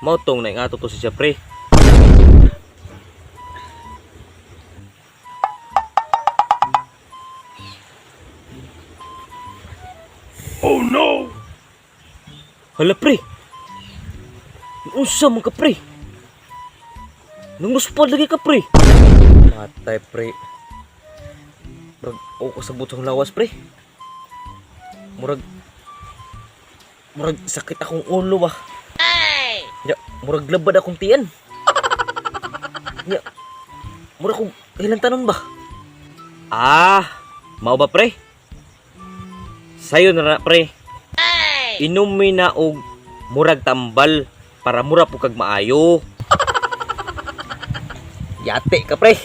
Mao tong naingato to si siya, pre. Oh no! Hala, pre. Unsa man ka, pre? Nanguspad lagi ka, pre. Matay, pre. Murag ako sa butong lawas, pre. Murag sakit akong ulo ba. Ya, murag labad akong tiyan. Ya, murag kong hilantanon ba? Ah, mao ba, pre? Sayo na na, pre. Inumi na og murag tambal para mura po kag maayo. Yate ka, pre.